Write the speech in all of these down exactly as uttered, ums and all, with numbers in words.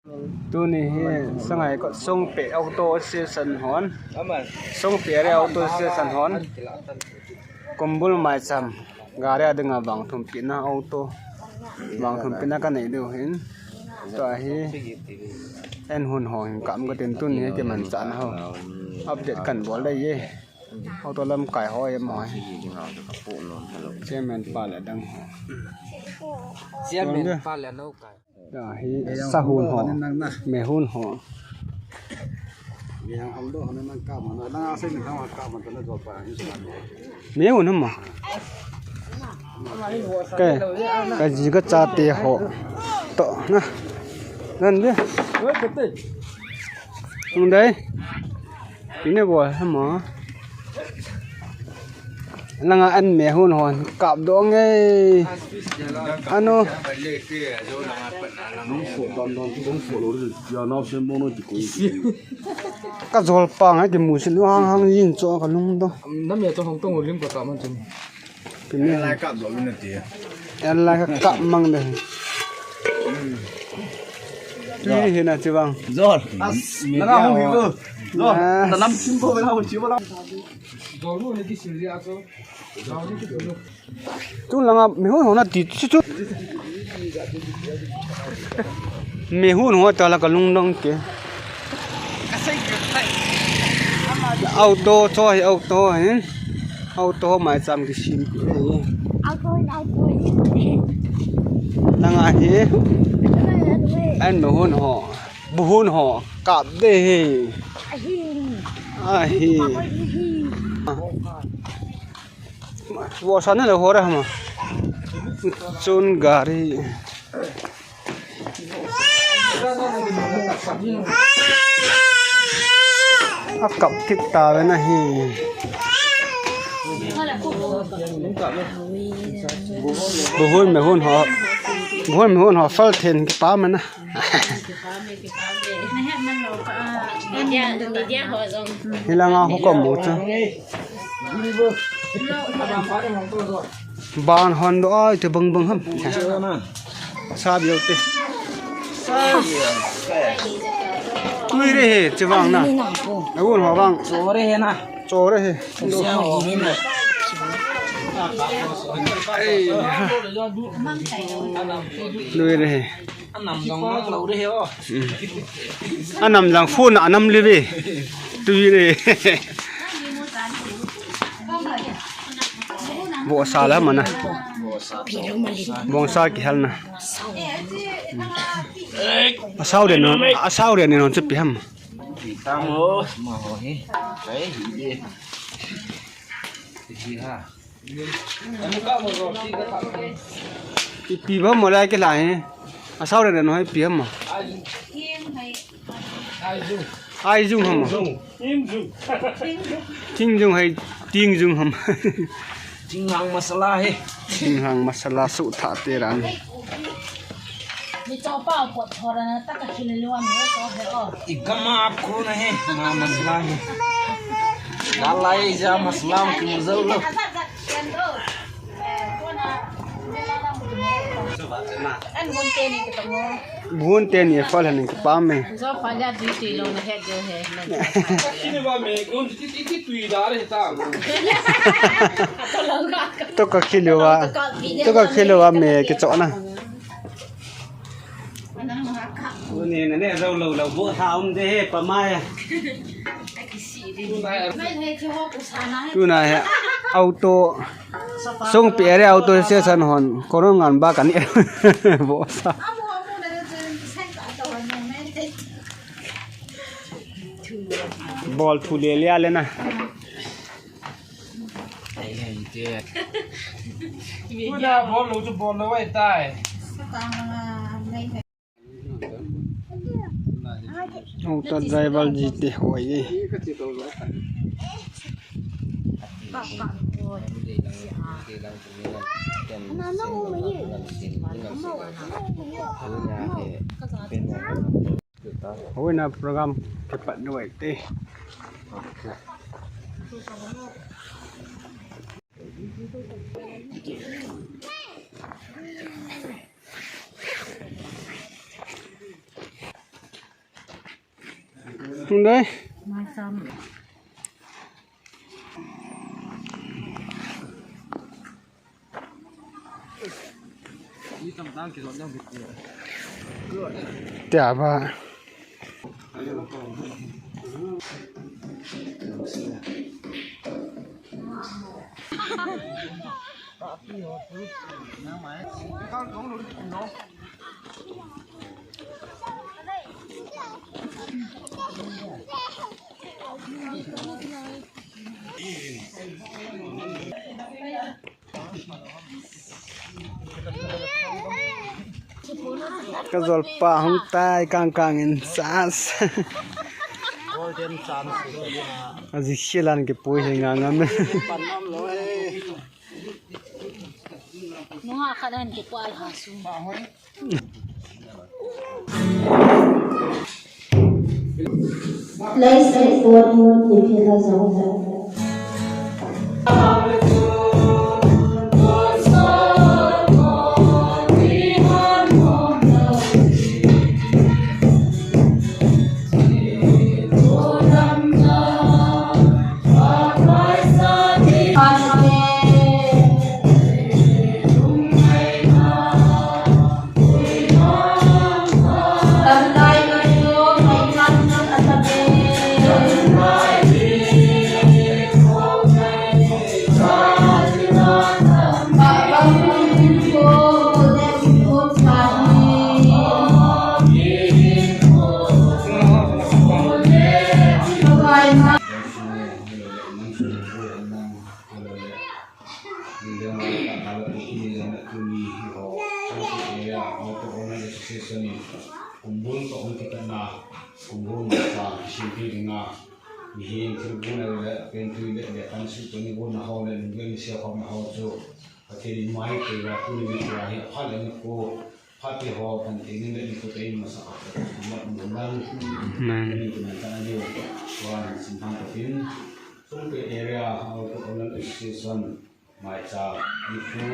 Tuni hi Sangaikot Songpeh Auto Association hon. Songpeh Area Auto Association hon. Kumbul maicham. Gari a dinga vangthumpina auto. Vangthumpina kanei diu hin. Tua hi. Eihon ho hin kam katin tuni hi kimanchahna ho. Update kanbol dei e. Auto lamkai ho e mo. Chairman pa le dang ho. Chairman pa le nao kai. Tua hi sahun ho, mehun ho. Mehun ho ma. Ka, kaji kachate ho. To na. Nan de. Tung dai. Pi ne bol ha mo. Langa an mehun hon kap doh nge. Ano. Ka jol pang ha kimu sin hang hang yin cho ka lungdong. Nam ya cho hong tong lim ko ta man chun. Kini lai kap doh min na ti. An lai ka kap mang de. Tui hi na chi bang. Jol. As, na hong hi ko. Jol. Ah. Ta lam sim ko na hong chi ba la. Jol ni ki sil ya cho. Jol ni ki sil. Chung langa mehun ho na ti chu chu. Mehun ho ta la ka lungdong ke. Auto cho hi auto hin. Auto maicham kisim pi. Auto hin auto hin. Langa hi. An mehun ho. Buhun ho. Kap de hi. Ahi. Ahi. Ahi. Vohsa na le ho ra ma. Chun gari. A kap kit ta ve na hi. Buhun mehun ho. Buhun mehun ho fal then kipa ma na. Hilanga ho ko mu chu. Ban hon doh ai te bang bang ham. Sa biau te. Tui re he, che vang na. Agun ho vang. Cho re he na. Cho re he. Ei. Tui re he. Anam jong mang lo re he o. Anam jong phone anam le ve. Tui re. Vohsa la mana. Vohsa kihal na. Asau re no, asau re no chu pi ham. Pi tam ho, ma ho he. Kai hi de. Hi ha. Ipi ba mo lai ke lai. Asau re no ipi ham. Ai jung ham. Ting jung hai ting jung ham. Ting hang masala he. Ting hang masala su tha te ran. Ni chopa pot thora na ta ka khile lua mi to he o. I gama ko na he, ma masala he. Dalai ja masala ki muzau lo. An hun te ni ka mo. Hun te ni fa la ni pa me. Jo pa ja di ti lo na he jo he. Kini ba me kun ti ti ti tui da re ta. To ka khile wa. To ka khile wa me ki cho na. Tuni na ne zau lo lo bo tha um de he pa mai. Tuna he auto song pi area auto station hon korong ngan ba kan bo sa. Bol thu le le le na. Tuna bol lo chu bol lo ai tai. Auto driver ji te hoi e. Hoi na program ke pat noi te. Hung dai. Tia ba. Ka jol pa hung tai kang kang in sas. Golden chance. Aji silan ke pui he nga ngam. Pan nam lo e. Nunga khat han ke pal ha su. Place report in the field of the Association in kumbul ka hung kitna, kumbul masa kisimpi dinga, mihem thil buna le pentui le le kan su tuni buna ho le lunglen sia khom ho chu Pathen in mai te la tuni ni tua hi pha le ni ko pha te ho kan te ni le ni ko te in masa ka ma mun lan. Amen. Ni ko nan ta ni wa sin han ka tin. Sungte area Auto Owners Association maicham, nifu,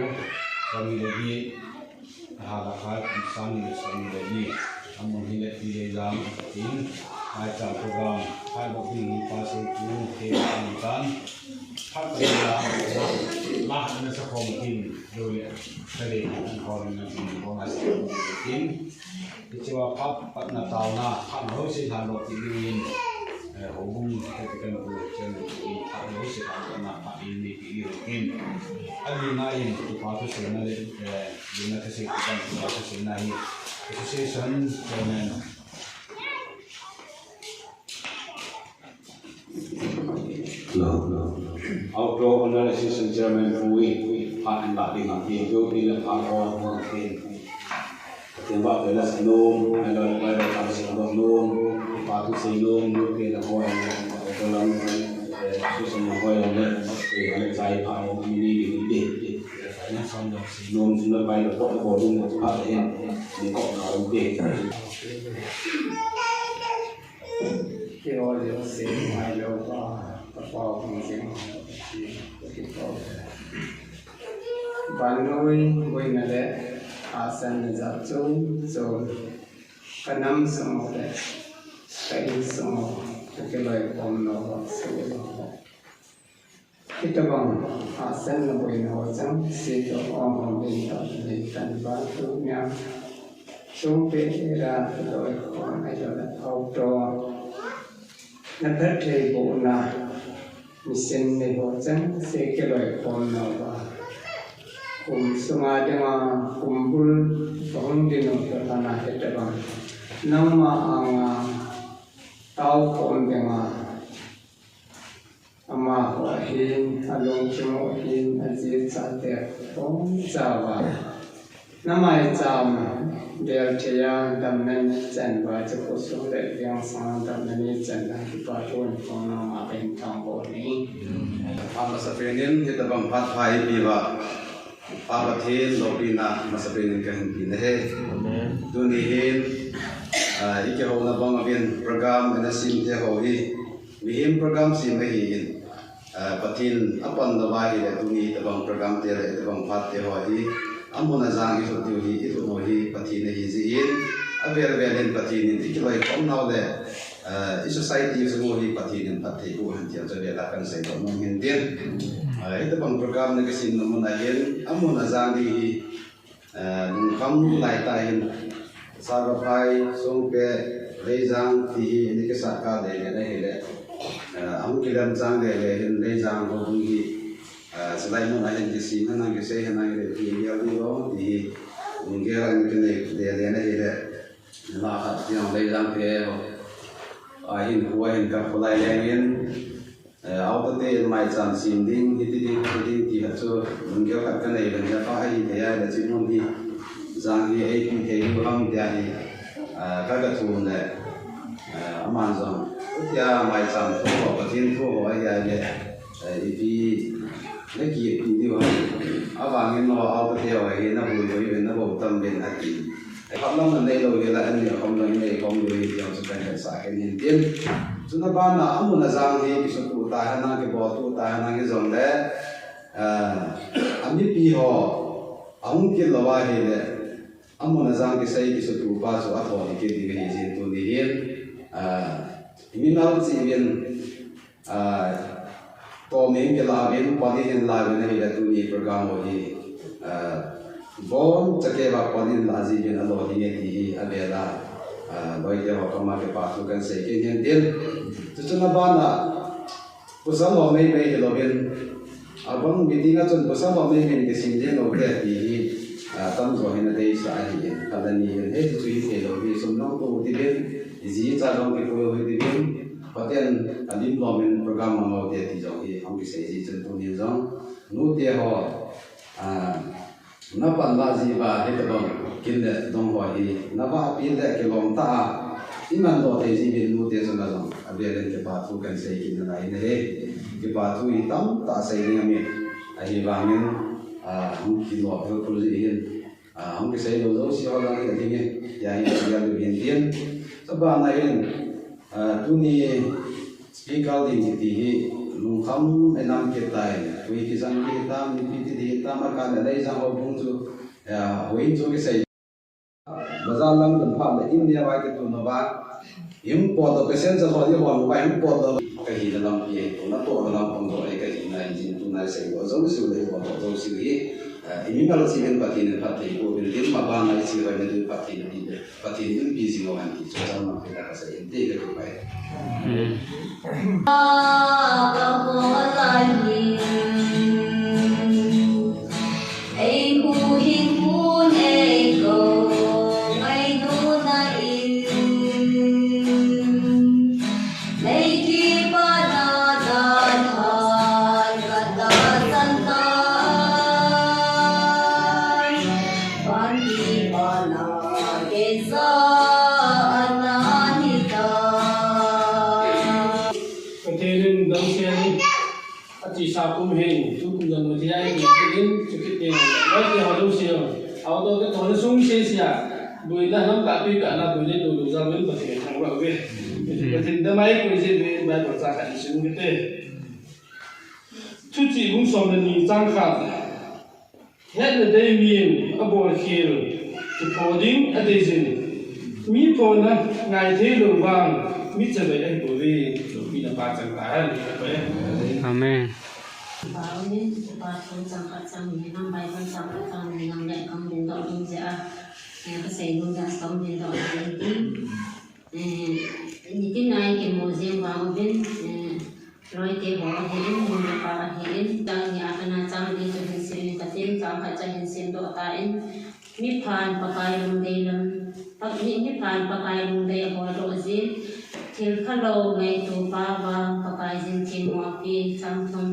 sawmni le li, tha khat, sangni le sawmni le li, amun hi le pi le jam, tin, maicham program, khat bok ding hi pa se tu, te kan tan, khat pa la, la, la, na sa khom tin, do le, sa le, an khom na tin, khom na sa tin. Hiche a phat patna taona, phat jouse lhandoh kit dingin, eh, houbung te kan pu chen in phat jouse lhandohna phat in neipeh diu ahin. Alina in kipa thuseina le, eh, lina thusei kipan kipa thuseina hi Association Chairman Hello, hello. Auto Owner Association Chairman pu in, phat in lah ding ham tin, pu in le phat ho, ho tin. Tin ba pe la sa nom, ai lo, ai lo, ta sa nom, pa tu sa nom, nu ke la ho, ko la, eh, su sa nom ho, eh, eh, le chai pha, ni ni ni ni. Nom, su na pai lo, ko ko dum, phat in, ni ko na dum. Keiho jouse, mai lou pa, ka pao hung jing, ka kipao. Vannoi boina le hahsatna jat chom chom, ka nam sung u le ka insung u, ka kiloikhomna u, sung u. Hitobang hahsatna boina ho chengse toh um um in toh, in toh, in toh, tunia Songte area loikhom ahilouleh outdoor na phattheibohna mission nei ho chengse kiloikhomna uva, kum sunga dinga kumbul kahung dinga toh lhana hitobang nangma anga taokhom dinga amaho ahin, alungthim u ahin, aji chate khongjauva, na maicham beltheiya damna nichan uva chu khosung le veng sanga damna nichan a kipathu in khongnoma kahin thangvah uve. Amasapen in hitobang phat pha eipeuva Pa Pathen loupina masapen in kahin pe ahi. Amen. Tuni hin, ah, ikihouna bang uvin program ina sem te ho hi, mihem program sem ahin, ah, Pathen apanna uva ahile tuni tobang program te le tobang phat te ho hi, amun a jang ilhut diu hi, ilhut u hi Pathen ahi jeh in, avel vel in Pathen in ikiloikhomnau le, Ah, i society chu hi Pathen in phatthei boh hen ti chu avel a kahin seidoh nom ahin tin. Ah, hitabang program na kisem na mun ahin, amun ajang ding hi, ah, lungkham lai tah in, Sagaphai, Songpeh, Leijang ti hi, ana kisat kah lele na hile. Ah, ahung kilam chang lele hin Leijang houbung hi, ah, chulai mun ahin kisem henlang kisei henlang hile, ti hi, ti hi, lunggel ana kinei lele na hile. Ama khat tiang Leijang phe ho. Ahin khu ahin ka khulai lengin, eh, auto te in maicham sem ding, hiti ding, hiti ding ti khat chu lunggel khat kanei leng, apa ahi thei a le, chi mun hi jang hi eipi thei u ham tia hi, ah, ka ka thum le, eh, aman jong, tia maicham thu ho, Pathen thu ho ahi a le, eh, ipi na kipi diu ham. Avangin no auto te ho hi na bui bui na bo tam ben ati. Ei kham lam na nei lou hi la, ani kham lam nei kham lou hi, tiang chu kahin hetsah khen ahin tin. Chuna bana amun ajang hi, kisutuh ta henlang, kibol tuh ta henlang hijong le, ah, amipi ho, ahung kit lou ahile, amun ajang kisei kisutuh pa chu athou kit ding ahi jeh in tuni hin, ah, mimal cheh uvin, Ah, tomin kila uvin, ponin la uvin ahile tuni program ho hi, ah, boncha kei va ponin la ji uvin alo ding e ti hi avel a, ah, loi te ho koma kipa thu kahin sei kit ahin tin. Chuchun abana, pasal ho mei mei hilou vin, abang meeting a chun pasal ho mei mei kisem jeng lou te ti hi, ah, tamjo hin adeisah ahi in, khat le ni hin, hiti chu hi thei lou hi, sum jong to ti vin, iji icha jong kipui u hiti vin, Pathen in alim lom in program mang u hite ti jong hi hung kisei ji chun tunin jong nute ho, ah, na panla ji uva hitabang kin le dong ho hi na vahpi le kilom tah a i mandoh thei ji uvin nute chunga jong avel in kipa thu kahin sei kit nalai in ahi. Kipa thu hi tamtah sei ding aum in ahivangin, ah, hung kilo phel phel ji hin. Ah, hung kisei lou jouse ho jong hi ading e, tia hi avel u hin tin. Chubana hin, ah, tuni speaker ding kiti hi lungkham inam kit tai, hui kijang kit tam, mipi kiti hi tam, akan le Leijang houbung chu, ah, hui chu kisei. Bazar lang dun phat le in nia vai kitu nova. Hung pot doh, passenger ho hi hon uva hung pot doh. Ka hina lampi ahi, tuna tohna lampang doh ahi, ka hina ahi jeh in tuna isei doh jouse u le hung pot doh jouse u hi, eh, i mimal cheh uvin Pathen in phatthei boh uvin tin, mabana i chihoi na diu Pathen in, Pathen in eipe jing u hen ti chu chang lam peh a ka sei in te ka kipah e. Ka hol lai hi. Ei huhhing hun ei ko, ngailutna in. Nei kipana dalhan ka tahsan tai. Van kipana keicha ana hitai. Pathen in damsel in. Atisa kum hin, tukum jong Pathen in, chukit teng, loi te ho jouse, auto te ho sung sese a, boina lam ka pi ka na boina to do jong in Pathen thangvah uve. Pathen damsel in, Bible chang khat isim kit e. Thuchih bung som le ni chang khat. Hetna dei min abolkhel, kipho ding adei jin. Mi phona ngai thei lou vang, mi chavai ahibouve, loupina pachat tahen. Amen. Pau ni, pa thu chang khat chang ni, nang Bible chang khat chang ni, nang le kam din doh ding jeh a, eh, kasei nom dan som din doh ding. Eh, nitin a i kimu jeng vang uvin, eh, loi te ho ahin, nu le pa ahin, chang ni a kana chang li chu hin sim in katin, chang khat cha hin sim doh tan, mi phan Pakai lungdei lam, pa-, mi, mi phan Pakai lungdei abol doh jin, thil phalou ngaito pa vang Pakai jin themmo apen, chang thum,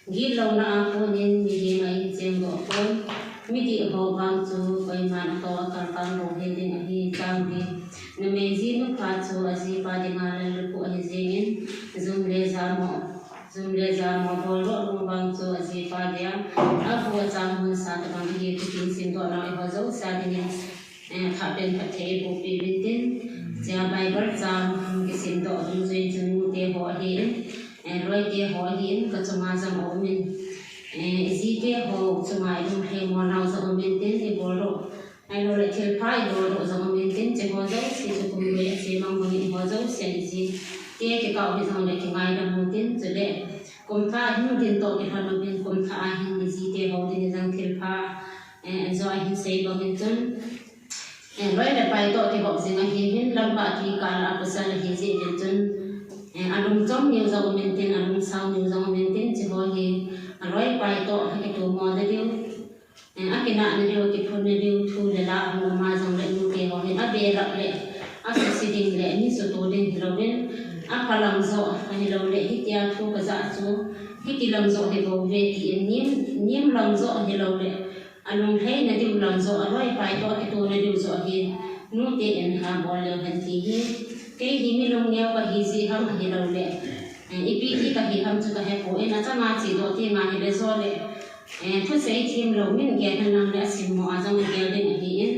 Gitlouna a konin mihem a incheng doh pon, midih ho vang chu koiman atoh a kalpang bou he ding ahi, chang li. Numei ji nupha chu ajipa dinga lallukhuh ahi jengin, jum le jamo, jum le jamo boldoh nung vang chu ajipa dia, abu achang hon sa tabang ahi, thupi simdoh nau eiho jouse dingin, eh, phat pen phatthei eiboh peh uvin tin, chea Bible chang kisimdoh dungjuiyin chun nute ho ahin, eh, loi te ho ahin, kachunga jong aum in, eh, iji te ho chunga ilungthim mo nau jong aum in tin, ibol doh, ahilou le thilpha ibol doh jong aum in tin, cheho jouse chu kum lui a chemang bangin eiho jouse Iji te kikah u hijongle kingaidam u tin, chule kum thah hin din toh kilhon uvin, kum thah a hin iji te ho din jong thilpha, eh, jo hin sei bang in chun, eh, loi le pai toh kibop jing ahi hin, lamkah kikah a pasal ahi jeh in chun, eh, alung chom niu jong um in tin, alung sao niu jong um in tin, chiho hi aloi pai toh kitomo na diu. Eh, akinahna diu, akiphunna diu, thu le la hung um a jongle nute ho hin abelap le, asuse ding le, mi sutu ding hilouvin, apha lam joh ahilou le, hitia thu kajah chu, hiti lam joh hi bou ve tin, nim, nim lam joh ahilou le, alunglhaina diu lam joh, aloi pai toh akitona diu joh hi, nute in ha bol leu hen ti hi, kei hi mi lungneo kahi jeh ham ahilou le, eh, ipi ti kahi ham chu kahepoi, achanga chedoh ti nga hile jo le, Eh, thusei themlou, min gel henlang le asimmo a jong gel ding ahin,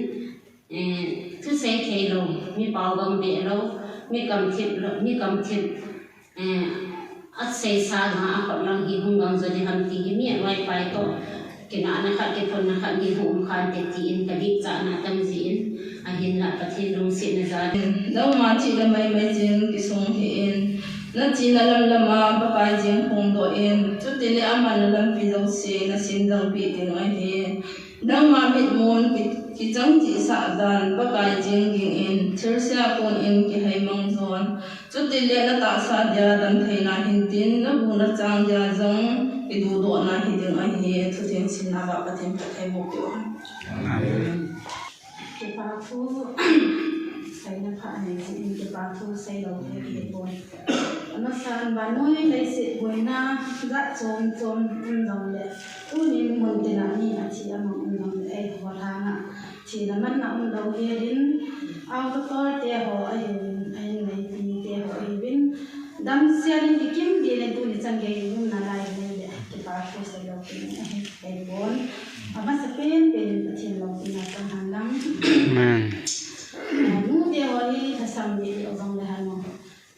eh, thusei theilou, mi paobang behlou, mi kamthip lou, mi kamthip, eh, aseisa nga akhut lang hi hung gang jo ding ham ti hi mi aloi pai toh, kinahna khat, kiphunna khat ni hung um khante tin kadihchatna atam jin, ahinlah Pathen lungsetna jal in. Nangma chihna maimai jing kisung hih in, nachena lamlam a Pakai jeng phongdoh in, chutile amanna lampi jouse nasemjangpeh ding ahi. Nangma mitmun ki, kichang chihsah dan Pakai jeng dingin, thilse a konin kihaimang jon, chutile natahsa dia damtheina hintin, nabu nachang dia jong kidudohna hiding ahi. Thutheng simna uva Pathen phattheiboh peh u hen. Amen. Kipa thu seina pha anei jeh in kipa thu seilou hih pon. Amasan vannoi leiset boina jat chom chom um jongle, tuni mun tina mi athi amang um jongle, eiho lhanga thina manna umlou hel in, auto tol te ho ahiuvin, ahinneipi te ho ahiuvin, damsel in kikim ding le tuni chan gei umna lai hile, kipa thu seilou ding ahi. Kei pon, amasapen pen in Pathen loupina tang hen lang. Amen. Ah, nute ho hi lhasam ni ti o jong le hen o.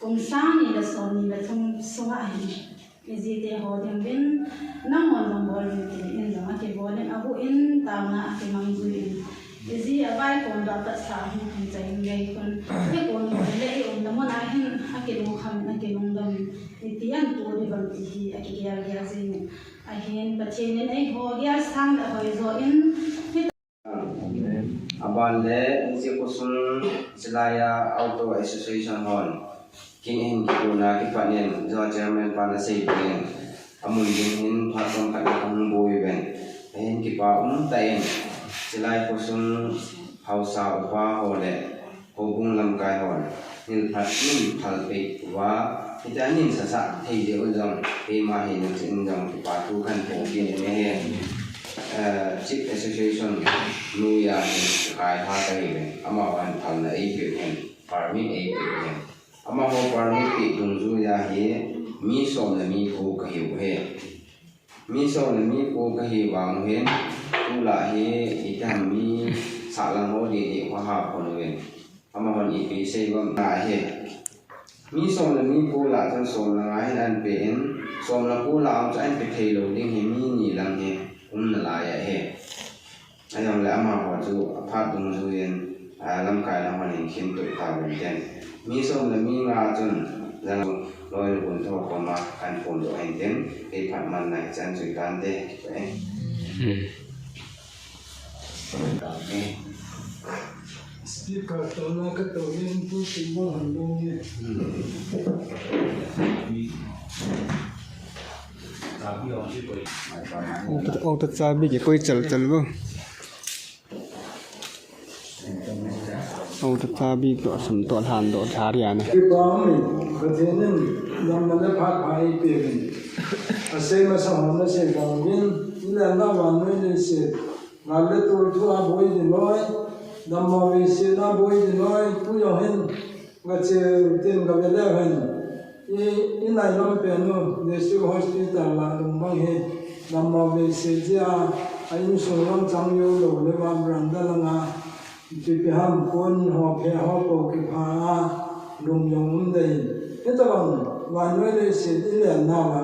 Kum sang ni le som ni le thum sunga hin, ijite ho ding uvin, nangman jong bol ding tin in jong akibol in, abu in, taona akimang jui in. Iji avaikhom doh tah sa hin hin chai in gei khun. Ikon le iumna mun a hin akilungkham in, akilungdam in. Iti an tu ding ham ti hi akigel gel jing in. Ahin Pathen in eiho gel sang le hoijo in. Aban le, hiche khosung, hilai a Auto Association hon, kin in kikona kipat in, jo chairman pan asei bang in, amun ding hin phat chomkhat in ahung boi uvin, ahin kipa umtah in, hilai khosung haosa upa ho le, Houbung lamkai hon, thil phat min thal peh uva, hitia min sasah thei jeh u jong, keima hi nachin jong kipa thu kahin phong kit in ahi. Eh, Chief Association noiya hi kai ha kahiuvin, amahon thalna eipeh u hin, permit eipeh u hin. Amaho permit peh dungjui a hi, mi som le mi ko kahiu ahi. Mi som le mi ko kahi vang u hin, tulai hi, itiham mi sahlang ho didi ho ha phon uvin. Amahon ipi sei uvam ahi. Mi som le mi ko lah chun som le nga hin ahin pe in, som le ko lah a chu ahin pe thei lou ding hi mi ni lang hi um nalai ahi. Ahijongle amaho chu aphat dungjui in, a, lamkai lang hon in khin tuh tauvin tin. Mi som le mi nga chun, jang loi le gun tho koma kahin phondoh in tin, kei phat man na hichan chu hitante, kipah e. Hmm. Speaker tona katou in tu tu mo han dong e. Hmm. Auto, auto chabi kikoi chal chal bo. Auto chabi toh, sum toh, lhan toh, thar ya ne. Kipa um e, Pathen in damna le phat pha eipeh uvin. Asei masa hon asei bang uvin, ilen na vannoi leiset, ngal le tol thu a boi ding loi, dammo veiset na boi ding loi, tu jong hin, Nga cheu tin ka ve leu hen. I, i nailam pen u, District Hospital lah lung bang hi, dammo veiset jeh a, a insung lam chang jou lou le va veranda langa, ipi ipi ham kon ho phe ho po kipha a, lum jong um dei. Hitabang, vannoi leiset i len nau a,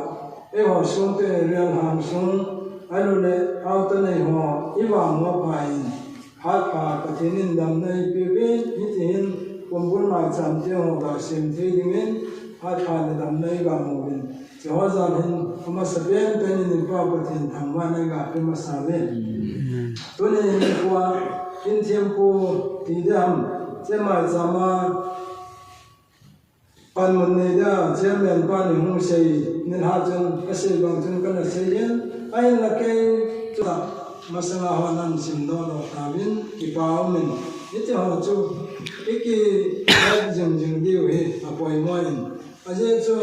eiho sung te Real Hang sung, ahilou le, auto nei ho, i vang uva pha in, phat pha Pathen in damna eipeh uvin, hiti hin, Kumbul maicham te ho gasem thei dingin, phat pha le damna iga mu uvin. Jehovah jal hin amasa pen pen in Pa Pathen thangvahna iga pe masa uve. Tuni nikho a, in thempu ti ding ham, hiche maicham a panmun nei dia, chairman pan in hung sei, nilhah chun, asei bang chun kana sei in, ahinla kei, chutah, masanga hon ana simdoh doh tauvin, kipa umin, hiti ho chu, iki, jing jing diu hi, apoimo in. Ajeh chu,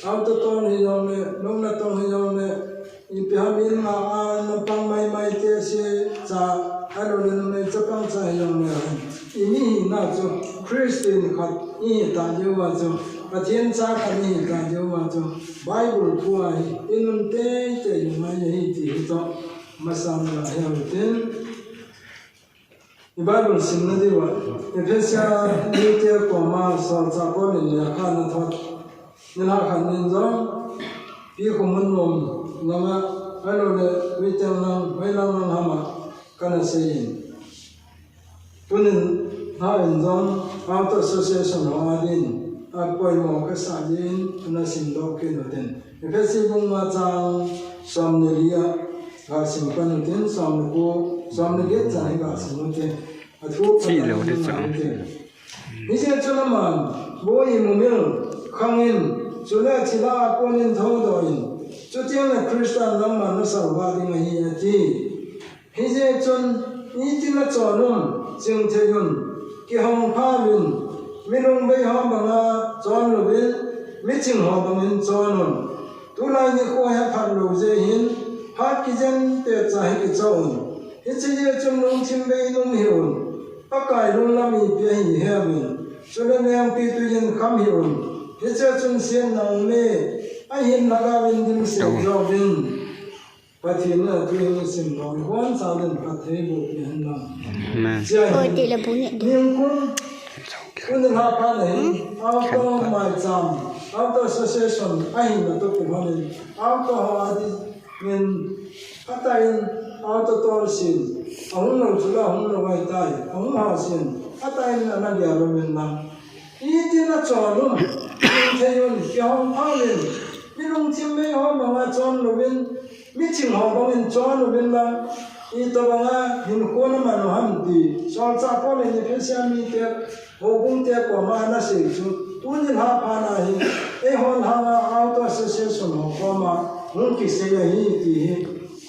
auto tong hi jong le, lungna tong hi jong le, Ipi ham in ma a na pang mai mai te se cha, ahilou le numei chapang cha hi jong le hen. I mi hina chu Christian khat ihi ta diu va chu, Pathen cha khat ihi ta diu va chu, Bible thu a hi i nun teitei u ngai ahi ti hi chu masang la hi u tin. I Bible simna diuva, Ephesia mite koma solchah Paul in lekha ana thot. Nilhah khat nin jong, pi khomun nom langa, ahilou le, Witeng lang, hoilang lang hama, kana sei in. Tunin, ha in jong, Auto Association ho a din, apoimo kasah din, ana simdoh kit u tin. Ephesi bung nga chang som ni li a, gasim pan u tin, som ni ko, som ni get chan hi gasim u tin. Athu phat a ngai u tin. Hijeh chun aman, boi mumil khang in, chule thilha a kon in thoudoh in, chuteng le Christa nangman nasalvah ding ahi, ati. Hijeh chun, iti nachon um, chingthei un, kihong pha uvin, mi lungvei ho banga chon louvin, mi ching ho bangin chon un. Tulai nikho hi aphat lou jeh hin, phat kijen pet cha hi kichon. Hiche jeh chun lungthim bei in um hih un. Pakai lunglam ipi ahi heuvin. Chule lengpitwi in kham hih un. Hiche chun siatna um e. Ahin lhagao in dimset jouvin. Pathen in athu hi simlou hon sa din phatthei boh peh hen lang. Amen. Chia hin. Ningkum, tuni lha phat na hin, auto maicham, auto association, ahin na to kum hanin, auto ho a di min, atah in, auto tol sin, ahung lou chula, ahung lou ahitai, ahung ha sin, atah in ana gel lou min lang. Iti nachon um, chingthei un, kihong pha uvin, mi lungthim bei ho banga chon louvin, mi ching ho bangin chon louvin lang, itobanga hinkho naman u ham ti, solchah Paul in Ephesia mite, houbung te koma ana sei chu, tuni lha phat na hi, eihon lhanga auto association ho koma, hung kisei ahi ti hi,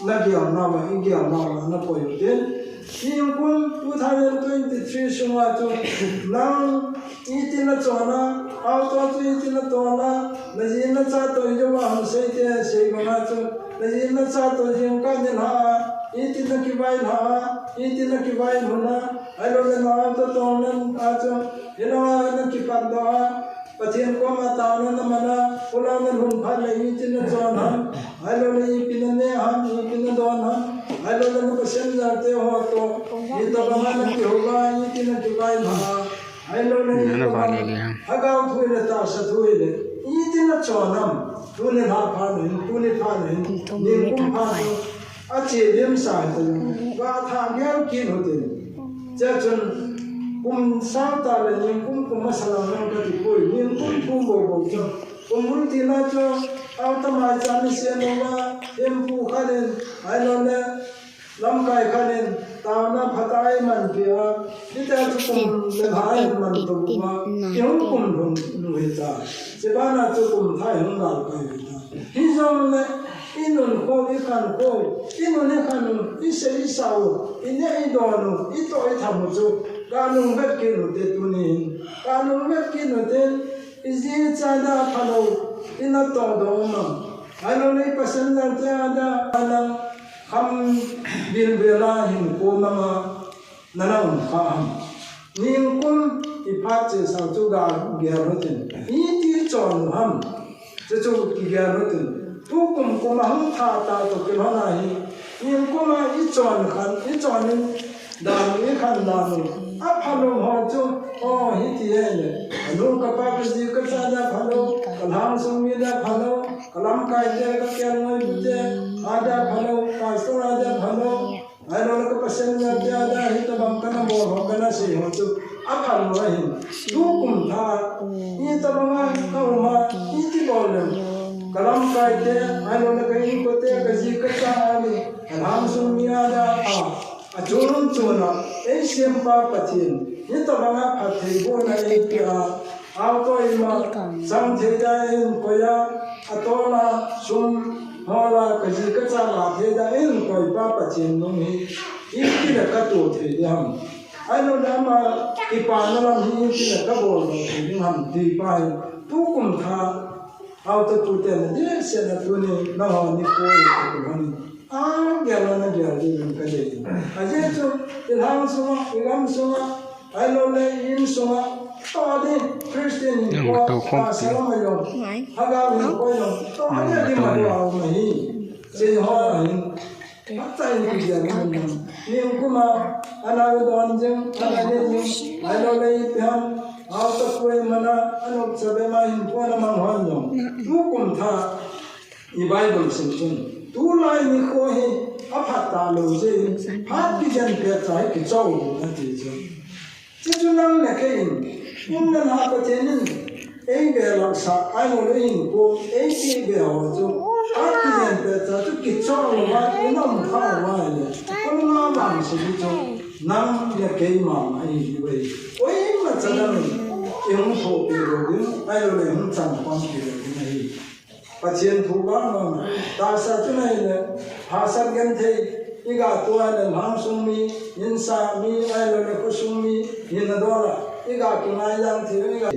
nagel nauva, igel nauva, nakoi u tin. Ningkum two thousand twenty-three sunga chu, nang iti nachon a, auto chu iti natol a, naji nacha toh jouva hung sei te, sei banga chu, naji nacha toh jingkah nilhah a, iti nakivai lhah a, iti nakivai lhun a, ahilou le na auto tol na a chu, hilou a nakipatdoh a, Pathen koma taona naman a, khulai nalhun phat le iti nachon ham, ahilou le ipi naneh ham, ipi nadon ham, ahilou le na passenger te ho toh, itobanga nakihou a, iti nakivai lhah a, ahilou le itobang, lhagao thu hile, tahsa thu hile, iti nachon ham, tuni lha phat na hin, tuni phat na hin, ningkum phat chu, ache lim sa hita jong, ga tha gel kit u tin. Chea chun, kum sang tah le ningkum kum masa lang lang kati poi, ningkum thum bou bou chu. Kum bul tina chu, auto maicham isem uva, thempu khat in, ahilou le, lamkai khat in, taona phatah a eimanpi a, hitia chu kum le lha eiman tou uva, ihung kum lhun u hita. Chubana chu kum thah ihung gal pai u hita. Hijongle, inun kho, ikhan kho, inun ikhan u, isei isao u, ineh idon u, itoh itham u chu, kanung vet kit u hite tunin. Kanung vet kit u hite, iji icha dia phalou, ina tohdoh u ham. Ahilou le passenger te a dia, alang kham bilbel a hinkho manga, nana um kha ham. Ningkum iphat chesa chu ga gel u hitin. Iti chon u ham. Chuchu kigel u hitin. Tukum kum ahung thah tah toh kilhon ahi. Ningkum a ichon khan, ichon in dan u, ikhan dan u. Aphalou ho chu, o, hiti hile. Anu kapa kaji kacha dia phalou, kalhangsung mi dia phalou, kalamkai te kakelngoi te, a dia phalou, pastor a dia phalou. Ahilou le ka passenger te a dia hitobang kana bol ho kana sei ho chu. Aphalou ahin, tukum tha, itobanga kauma, iti bol lem. Kalamkaite, ahilouleh ka inkote, kaji kacha, alhangsung mi ada a, achun chuna, eisempa Pathen, itobanga phattheibohna eipea, auto ima, chang thei dia eihin koiya, atona, sum, hola, kaji kacha la thei dia eihin koipa Pathen nung hi, iti le katoh thei diham. Ahilouleh ama kipana lam hi iti le kabol thei diham tipa hi, tukum tha, auto tute na, dehset na tuni, nangho nikho hi, tukum hi. Agel na gel ding in kadei. Ajeh chu, ilhang sunga, ilam sunga, ahilouleh insunga, tua di, Christian in ko, tahsa lama jong, Lhagao in ko jong, tua di, di ma tua ma hi. Sei ho ahin. Atai ni kigel na. Nikum a, ana don jing, ana ne jing, ahilouleh ipi ham, auto koi mana, anop sabe ma hin ko na mang hon jong. Tukum tha, I Bible sim chun, tulai nikho hi aphat talou jeh in, phat kijen pet cha hi kichol ati chu. Chuchu nang le kei in, umna ha Pathen in, eibe lhahsa, ahilouleh inko, eibe ho chu, phat kijen pet cha chu kichol lou va, inam kha va le, kol nga vang se chu, nang le kei mama hi ve. Koima cha dang in, ihung thopi lou ding, ahilouleh hung chang pang pi lou ding ahi. Pathen thu vang vang, tahsa chu nahi le, hahsat genthei, iga tua le, lhangsung mi, insa mi, ahilouleh khosung mi, hina dola, iga kingai lang thei, iga.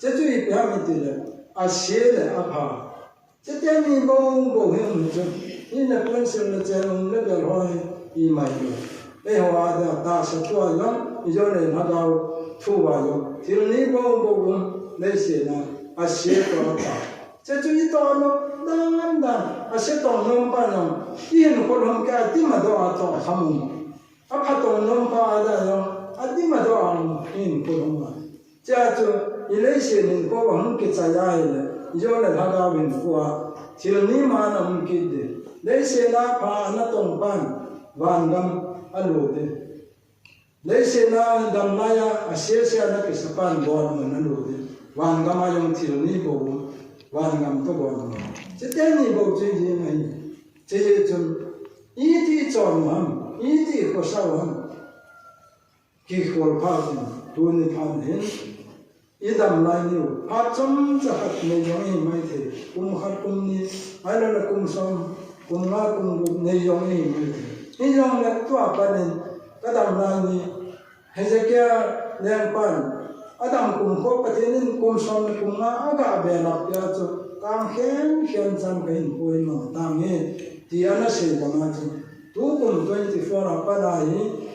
Chuchu ipi ham iti le, ase le apha. Chuteni bou bou hi um chu, hina pencil le chen um le bel ho hi, imai lo. Eiho a dia tahsa tua jong, ijo le Lhagao thu a jong, thil ni bou bou um, leiset a, ase toh apha. Chuchu itoh nom dan dan, ase toh nom pa nom, ihinkho lhom kei a dima doh a toh kham um. Apha toh nom pa ada jong, adima doh a um, ihinkho lhom a. Chuchu, ileiset hinkho ahung kichai ahile, ijo le Lhagao hinkho a, thil ni ma ana um kit ding. Leiset a pha ana tong pan, vangam alut ding. Leiset a damlai a, asese a ana kisa pan, bonmun alut ding. Vangam a jong thil ni bou, vangam toh bonmun. Chuteni bou chu jing ahi. Chuche chun, iti chon u ham, iti khosa u ham. Kikhol phat in, tuni phat hin, idam lai niu, phat chomcha khat nei jong ihi maithei, kum khat kum ni, ahilouleh kum som, kum nga, kum gup nei jong ihi maithei. Hijongle tua pat in, kadam lai ni, Hezekiah lengpan, adam kumkho Pathen in kum som le kum nga aga belap pea chu, kang khen khen chan kahin koi mang tange, ti ana sei banga chu, tukum twenty-four a pat a hi,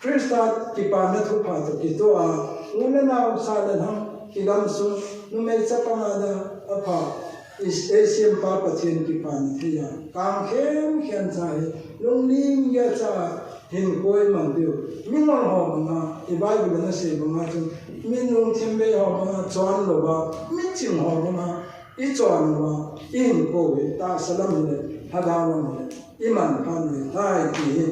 Christa kipana thupha toh kitoh a, u le nao, sa le lhang, kigam sung, numei chapang a dia, apha, i, eisempa Pathen kipana thei a, kang khen khen cha hi, lungning gel cha, hinkho imang diu. Mingol ho banga, i Bible in asei banga chu, mi lungthim bei ho banga, chon louva, mi ching ho banga, ichon uva, ihinkho hi, tahsa lam hile, Lhagao lam hile, iman phat u tai ti hi,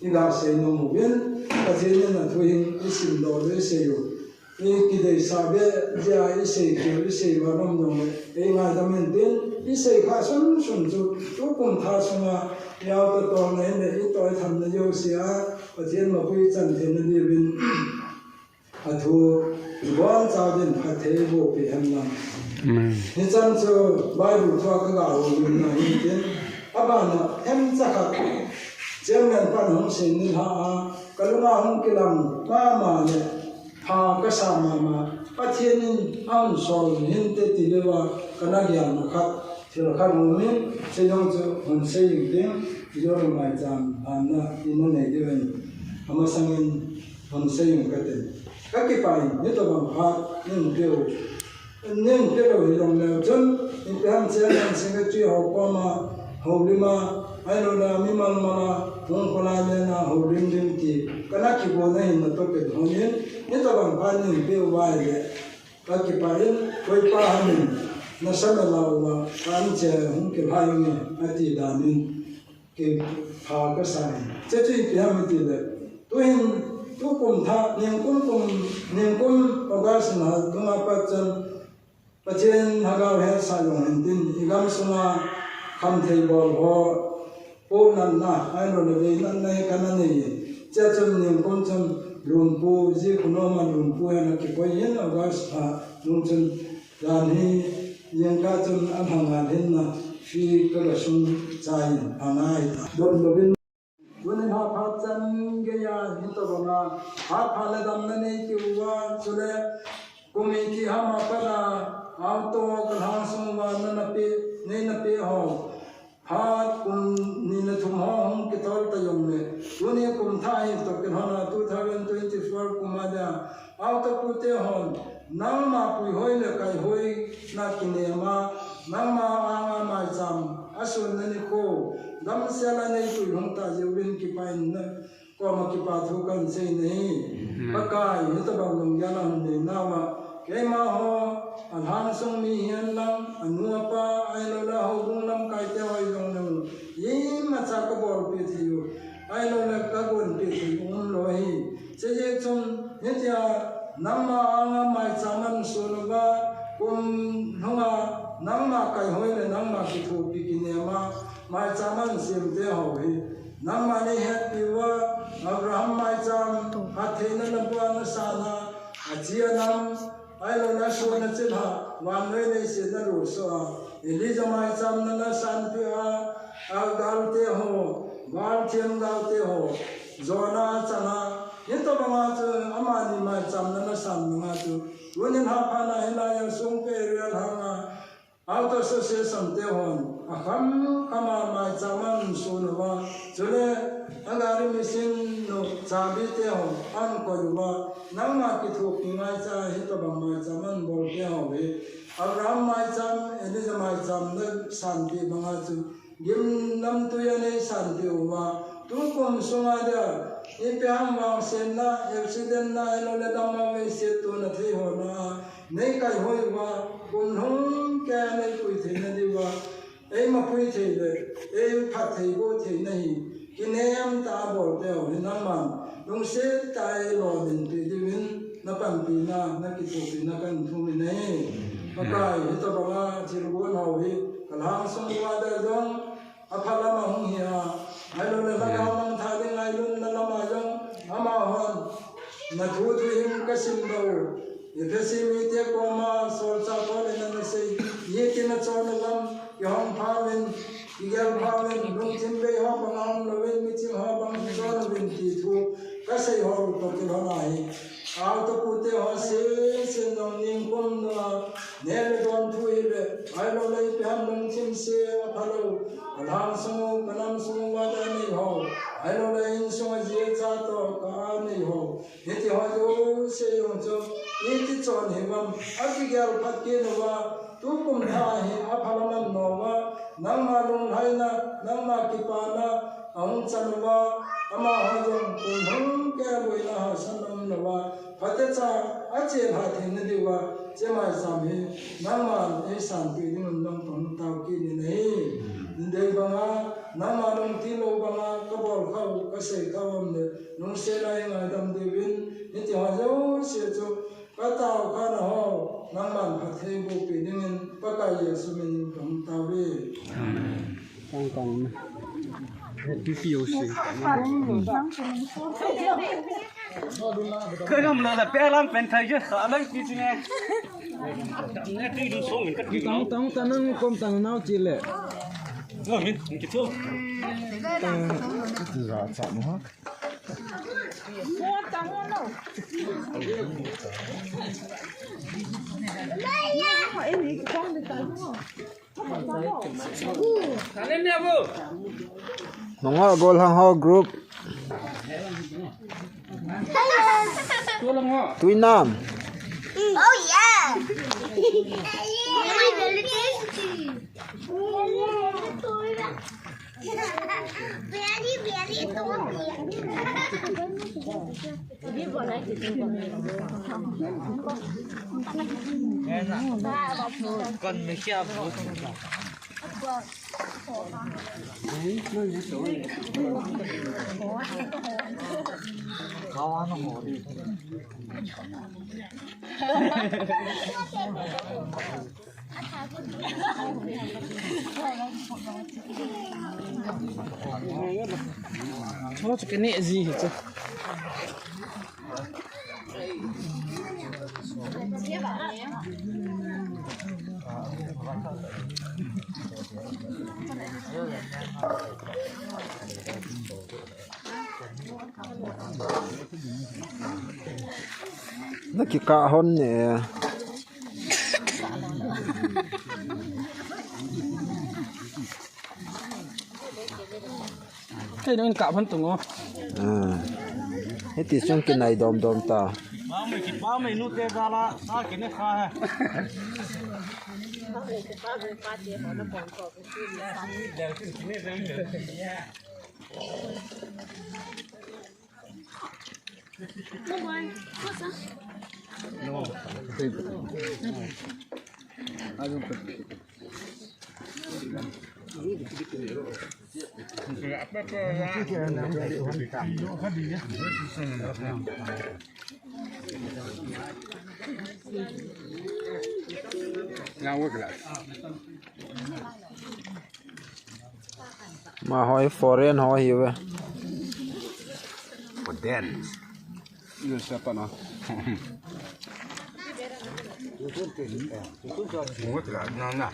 iga sei nom uvin, Pathen in athu hin isim doh le isei u. Ikideisah be jeh a isei khel, isei va nom nom le, eingaidam in tin, isei kha sun sun chu, tukum tha sunga, iau toh tolna hile, itoh ithamna jouse a, Pathen mapui chan theina diuvin. Athu, ibonchauva din phatthei boh peh hen lang. Amen. Hichan chu Bible thu a kaga houlimna hin tin, abana themcha khat, Chairman pan hung sei nilhah a, kalunga hung kilang mama le, pha kasa mama, Pathen in ahung sol hinte ti leuva, kana gelna khat, thil khat hung umin, chejong chu hung sei ding, ijong maicham, ana, ina nei diuvin, amasangin, Hung sei ing kate. Kakipah in, hitobang phat, nei peh u. Nei peh lou hijongleu chun, ipi ham Chairman Secretary ho koma, houlim a, ahilouleh mimal mal a, hung kholai lena, houlim ding ti, kana kigonna hin natoh pet hon in, hitobang phat nei peh uva ahile. Kakipah in, koipa ham in, nasa nalai uva, ka anche hung kilhai inge, ati dan in, kipah kasa in. Chechu ipi ham itile, tuhin, Tukum tha, ningkum kum, ningkum August lha dunga pat chun Pathen Lhagao hetsah jong hintin, i gamsunga khamthei bol ho, ponatna, ahilouleh veinatna hi kana nei. Chea chun ningkum chun Lunpu, Jikhunom a Lunpu hena kikoi hin August lha nung chun dan hi jingkah chun alhanga hinna fee kaga sung chai in angai ta. Don lovin. Tunin ha phat chan geiya hitobanga, ha phat le damna nei tiuva, chule committee hama pana, auto kalhang sung uva nana pe, neina pe ho. Phat kum ni le thum ho hung kitol ta jongle, tuni kum tha hi toh kilhona two thousand twenty-four kum a dia, auto pute hon, nangma puihoi le kaihoina kinema, nangma anga maicham asunna nikho, damsel a neipui lhung ta jeh uvin kipah in na koma kipa thu kahin sei nahi. Amen. Pakai, hitobang lunggel a hung nei nauva, keima ho, alhang sung mi hihen lang, anu apa, ahilouleh houbung lamkai te ho hijongleng, imacha kabolpeh thei u, ahilouleh kagonpeh thei u umlou ahi. Chejeh chun, hitia, nangma anga maicham ahin sun uva, kum lhunga, nangma kaihoi le nangma kithopi kinema, maicham ahin sem te ho hi. Nangma neihetpi uva, Abraham maicham, phattheina lampuia nasan a, achi anam, ahilouleh asun achilhah, vannoi leiset nalusoh a, Elijah maicham nana sanpeh a, a galte ho, Baal themgalte ho, Jonah achana, hitobanga chu, amani maicham nana san banga chu, tunin ha phat a hilaiya Songpi area lhanga, Auto Association te hon, akham khama maicham ahin sun uva, chule, agari machine nu chabi te ho, ahin koi uva, nangma kithopi ngaicha hitobang maicham ahin bol te ho hi, Abraham maicham, Elijah maicham nasanpeh banga chu, gim namtui a neisanpeh uva, tukum sunga dia, ipi ham vangsetna, accident na, ahilouleh damna veiset tona thei hona a, neikaihoi uva, kum lhung keiya neipui theina diuva, eima pui thei le, eiphatthei boh theina hi, kinem tah a bol te ho hi nangman, lungset tah a eilolhinpeh diuvin, napanpina, nakithopina kahin thum in ahi. Pakai, hitobanga thilgon ho hi, kalhang sung uva dia jong, aphalam a hung hi a, ahilouleh lhagao mangthah ding ngailutna lama jong, amahon, nathu thuhim kasim lou, Ephesi mite koma, solchah Paul in anasei, nitin achon uvam, kihong phauvin, kigel phauvin, lungthim bei ho banga umlouvin, miching ho banga chon uvin ti thu, kasei ho toh kilhon ahi. Auto pute ho sesen jong ningkum nunga, neh le don thu hile, ahilouleh ipi ham lungthim se aphalou, alhang sung u, kanam sung uva dia nei ho, ahilouleh insunga jicha toh ka nei ho, hiti ho jouse jong chu, iti chon hiuvam, akigel phat kit uva, tukum tha hi aphalam ahin nom uva, nangma lunglhaina, nangma kipana, ahung chan uva, amaho jong kum lhung keiya boina hahsatna umlouva, phatecha achelhah theina diuva, hiche maicham hi, nangman eisanpeh dingun nang pang tao kit in ahi. Nadei banga, nangma lungthim lou banga, kabol khau, kasei khau um le, lungset a eingaidam diuvin, hiti ho jouse chu, katao khana ho, nangman phatthei bohpeh dingin, Pakai Jesu minin kahung taove. Amen. Kong kong. Pi pi o si. Koi gam la da pe lam pen thai je, kha lang ti ti ne. Ne ti du song min ka ti. Tang tang ta nang kom tang nau chi le. No min ki tu. Tang ti za cha no ha. Nunga Golhang ho group. Tuinam. Oh yeah. Chu chu kei neh ji hi chu. Na kikah hon ne. Kei nung in kah hon tung o. Ah. Hiti chung kinai dom dom ta. Ba mai ki, ba mai nu te dala, sa kine kha hai. Nga work la. Ma hoi foreign hoi hi ve. Foreign. Yu sa pa na. Mo tra na na.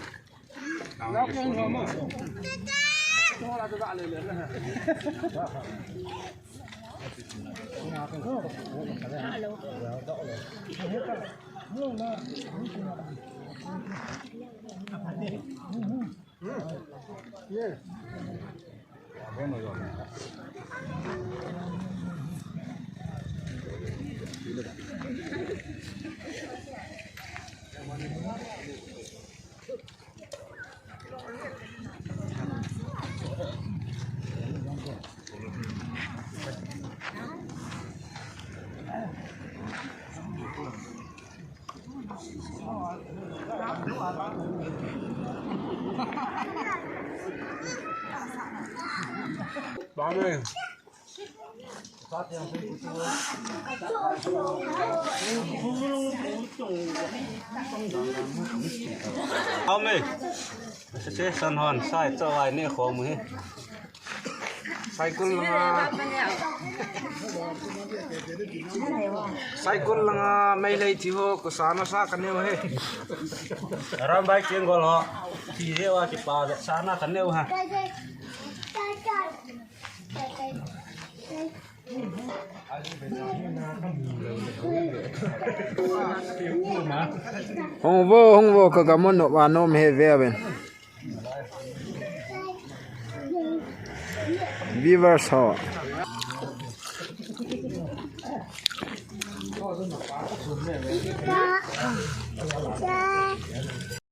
Ame. Sese san hon sai cho ai ne khom he. Saikul langa. Saikul langa Meitei thi ho ko sana sa ka neu he. Arambai Tenggol ho. Thi he wa kipa sana ka neu ha. Hung vo, hung vo, ka gam u nop a nom he ve ven. Viewers ho.